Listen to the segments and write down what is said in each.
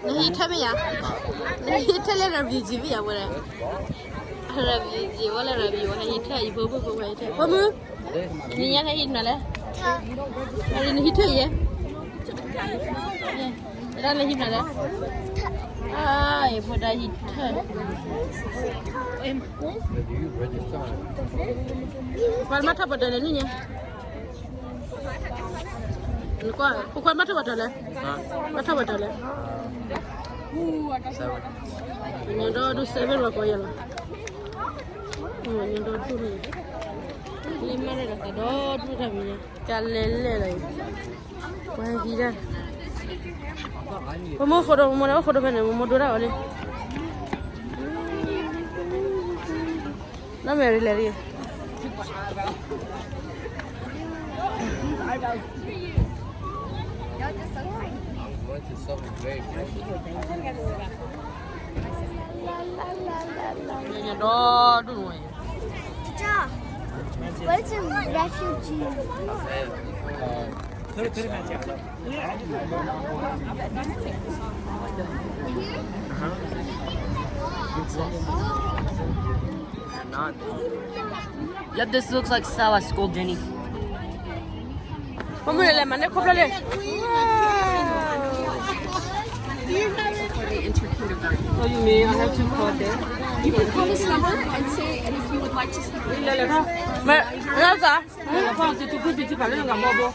နဟံးထၢၣ်မ့ၢ်ယၤ, နဟံးထၢၣ်လၢ refugee မ့ၢ်ယၤဝဲလဲၣ်, refugee ဝဲလၢ refugee ဝဲဟံးထၢၣ်အံၤ ဖိဖိဖိဝဲဟံးထၢၣ် ဖိမုၣ်, နံၤညါနဟံးနၤလဲၣ်, နဟံးထၢၣ်ယဲ, ဒၣ်နဟံးနၤလဲၣ်, အဖိဒၣ်ဟံးထၢၣ်, ပှၤမၤထီၣ်ပှၤတၢၢ်လဲၣ်နံၤညါ နကွၢ် ဖိခွါမၤထီၣ်ပှၤတၢၢ်လဲၣ်, မၤထီၣ်ပှၤတၢၢ်လဲၣ်, ညီဒီဒူၣ် seven ပှၤကိးယၤလီၤ, ညီဒီဒူၣ်န့ၣ်, လၢမၤရဲၣ်ဒီးသးဒီဒူၣ်တၢ်မံၤညါ ကလဲၤလဲၣ်လီၤ, ပှၤဟံးဒၣ်, ပမိၢ်ဃိဒိၣ် ပမိၢ်န့ၣ် အိၣ်ဃိဒိၣ်ဖဲန့ၣ် ပမိၢ်ဒိၣ်တၢ်အီၤလံ နီၢ်မဲရံလဲၤရံ, ဒီဒူၣ်ဝဲ, Teacher, where's the refugee? Yep, this looks like Sawa school, Jenny. ပမုၢ်လဲၤလဲၤမၤန့ၢ်ခိၣ်ဖျၢၣ်လဲၣ်, Oh, you may. I have two cards there. You can call this number and say, and if you would like to speak. လဲၤလဲၤထီၣ်, မ့ၢ်, မ့ၢ်စး, လဲၤဖီၣ်စံးတဖုစံးတဖုလၢနဂၤမီဘိ,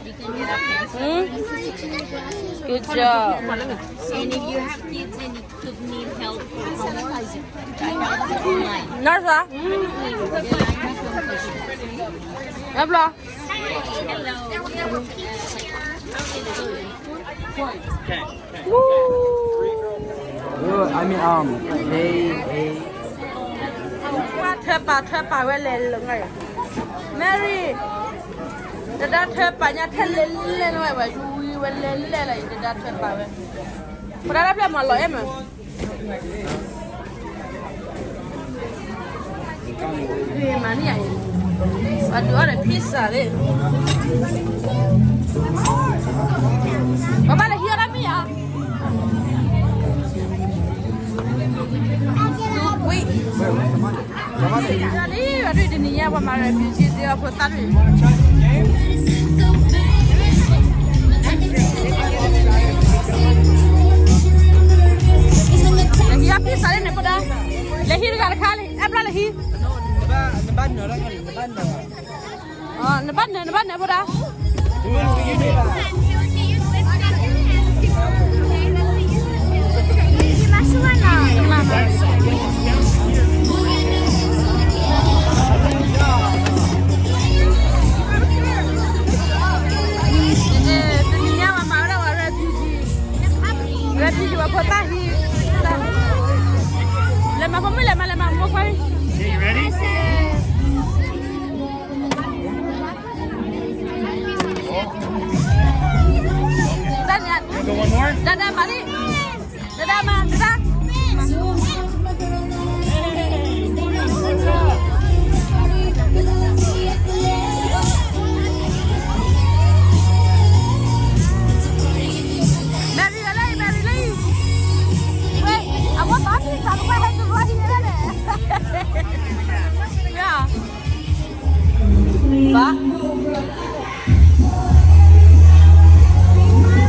good job. And if you have kids and you could need help, နစး, နဘျီ I mean, um, they, they ပှၤထၢပာ်ထၢပာ်ဝဲလဲၤလၢာ်, Mary, တဒါထၢပာ်ညါထဲလဲၤလဲၤလၢာ်ဝဲ ယူၤဝံၤဝဲလဲၤလဲၤလၢာ်အံၤ တဒါထၢပာ်ဝဲ, ပဒါလၢဖျဲၣ်မၤလီၤအဲၣ်မး မၤန့ၢ်ယၤအံၤ, ပှၤဒုးအီၣ်ဒီး pizza လံ, ပဘၣ်လဲၤဟံးအီၣ်ဒၣ်မ့ၢ်ယၤ, ဝံၤ, လံ ပှၤဒုးတနံၤညါပှၤမၤ refugee သ့အီၤဖိသၣ်ဒုး ဟံးအီၣ် pizza လံန့ၣ် ဖိဒါ, လဲၤဟံးတဂၤတခါလံ အဲၣ်ဘျီလဲၤဟံး, နဘၣ်နၢၤ နဘၣ်နၢၤ ဖိဒါ, တနံၤညါပှၤမၤဝဲဒၣ်ပှၤ refugee, refugee ပှၤဖိသၣ်ဟံး, လဲၤမၤဖိမုၣ် လဲၤမၤ လဲၤမၤမိၢ်ခွါ, ready? တၢ်န့ၣ်, တၢ်တၢ်မၤလံ, တၢ်တၢ်မၤ တၢ်တၢ် Mary လၢအံၤ Mary လၢအံၤ, ဝဲ အဝဲဘၣ်မံၤသးကပှဲၤဟဲကရၢဟံၣ်ဝဲဒၣ်န့ၣ်, ဘၣ်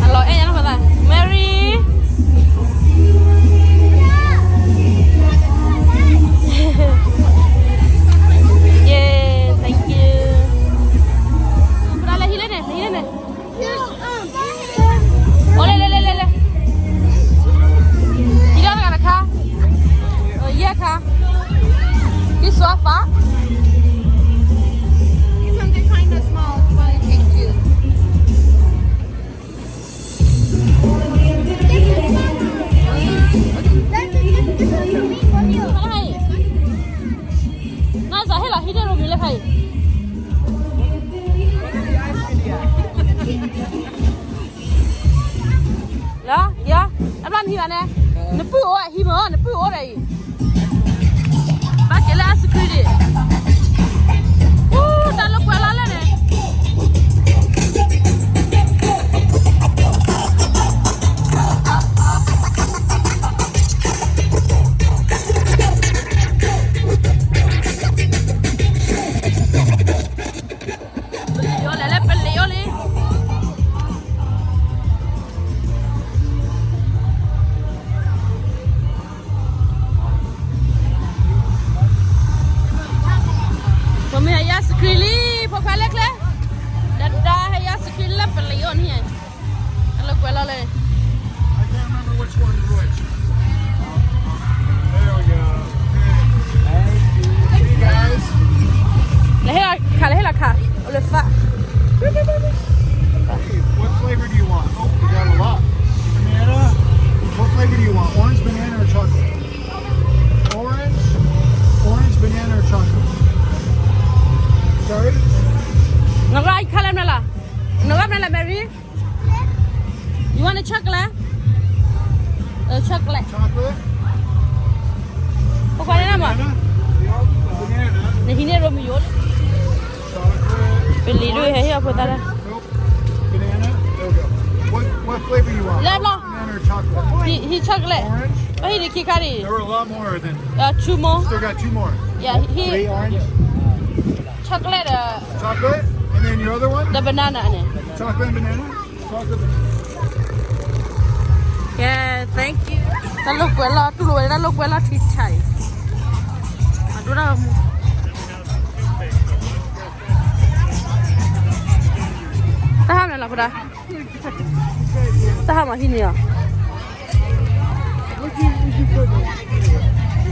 အလီၤအဲၣ်ညါလီၤသး Mary. Yeah, thank you. ပှၤလဲၤဟံးလၢန့ၣ် ဟံးလၢန့ၣ် အိၣ်လဲၣ်လဲၣ်လဲၣ်လဲၣ်, ဟံးလီၤတဂၤတခါ, ယဲၢ်ခါ, this so far. This one's kind of small. Thank you. နစးဟဲလီၤဟံးန့ၢ်ရိမံၤလၢဖဲအံၤ လၢ, ယ, အဘျီနဟံးဘၣ်န့ၣ်, နပုၢ်အိၣ်ဟံးမ့ၢ် နပုၢ်အိၣ်ဒီးအံၤ, ဘၣ်က့ၤလၢ ice cream ဒံး, အိၣ်တၢ်လၢကွဲးလီၤလၢန့ၣ် Mary, There we go. Hey, guys. လဲၤဟ့ၣ်လီၤခး, လဲၤဟ့ၣ်လီၤခး, အိၣ်လၢသး. Hey, what flavor do you want? Oh, we got a lot. Banana. What flavor do you want? Orange, banana, or chocolate? Orange, orange, banana, or chocolate? Sorry? နဂီၢ်အံၤခါလၢမနုၤလဲၣ်, နဂီၢ်မနုၤလဲၣ် Mary? You want a chocolate? A chocolate. Chocolate? ပကွၢ်န့ၣ်မး, banana. Banana. နဟံးန့ၢ် Romeo လံ. Chocolate. ပလံၤဒုးဟဲဟ့ၣ်အဖိသၣ်ဒၣ်. Nope. Banana. There we go. What, what flavor you want? လဲၤဘျီ. Banana or chocolate? He, he chocolate. Orange? ပဟံးန့ၢ်ခံခါဒံး. There were a lot more than. Uh, two more? Still got two more. Yeah, he. Three orange? Chocolate, uh, chocolate? And then your other one? The banana န့ၣ်. Chocolate and banana? Chocolate banana. Yeah, thank you. တၢ်လိာ်ကွဲလီၤ, တူၢ်လိာ်ဝဲဒၣ်လိာ်ကွဲလီၤထံဆါအံၤ. အဒိဒၣ်မူ. တၢ်ဟါမနုၤလီၤ ဖိဒၣ်, တၢ်ဟါမးဟံးန့ၢ်အီၤ.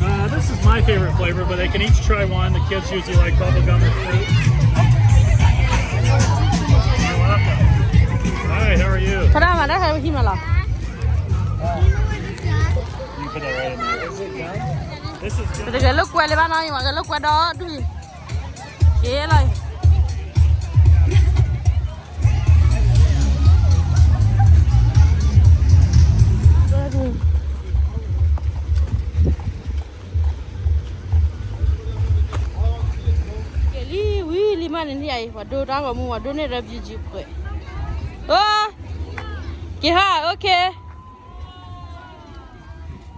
Uh, this is my favorite flavor, but they can each try one. The kids usually like bubble gum or fruit. You're welcome. Hi, how are you? ဖိဒၣ်မး တၢ်ဟါမးဟံးမးလီၤ. You put that right in there. This is good. ပတဂဲၤလိာ်ကွဲလၢၤဘၣ်နီၤ, ယမၤဂဲၤလိာ်ကွဲဒီဒူၣ်အံၤ. က့ၤလီၤ. က့ၤလံဝံၤလံမးန့ၣ် နံၣ်အံၤ ပှၤဒိတၢ်ဂီၤမူ ပှၤဒိန့ၢ် refugee ပှဲၤ. အိ, က့ၤဟီ, okay.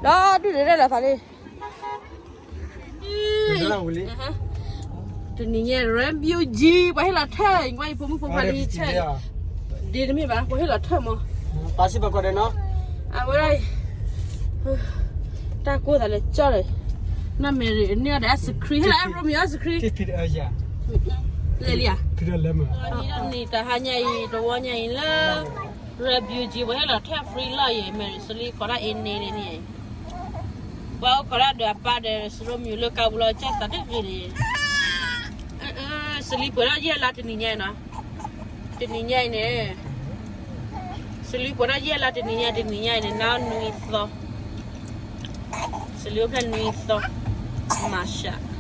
ဒီဒူၣ်ဒဲးလီၤသးလံ. တနံၤညါ refugee ပှၤဟ့ၣ်လီၤထၢၣ်, ကွၢ်ယဖိမုၣ်ဖိခွါလံထၢၣ်, ဒ်တမ့ၢ်ဘၣ် ပှၤဟ့ၣ်လီၤထၢၣ်မး. ပာ်စံၣ်ပာ်ကီးဒီးနီၤ, အဝဲဒၣ် တၢ်ကိၢ်သးလဲၤကၠီလီၤ. နီၢ် Mary န့ၢ်အီၤဒီး ice cream, ဟ့ၣ်လီၤ Romeo ice cream. လဲၤလံဧါ. နံၤတဟါညါအံၤ တဝီညါအံၤလၢ refugee ပှၤဟ့ၣ်လီၤထၢၣ် free လီၤအံၤ Mary စလံကိးဒၣ်အ့န့န့ၣ်န့ၣ်, ပှၤအိၣ်ခိးဒၣ်ဒီးအပၢ်ဒီး Romeo လၢကါပူၤလီၤ ကၢ်သးတဂ့ၤန့ၣ်. စလံပှဲၤဒၣ်ယဲၢ်လါတနံၤညါအံၤနီၤ, တနံၤညါအံၤန့ၣ်, စလံပှဲၤဒၣ်ယဲၢ်လါတနံၤညါ, တနံၤညါအံၤန့ၣ် နံၣ်နွံသီ, စလံအိၣ်ဖျဲၣ်နွံသီ, မၤရှး.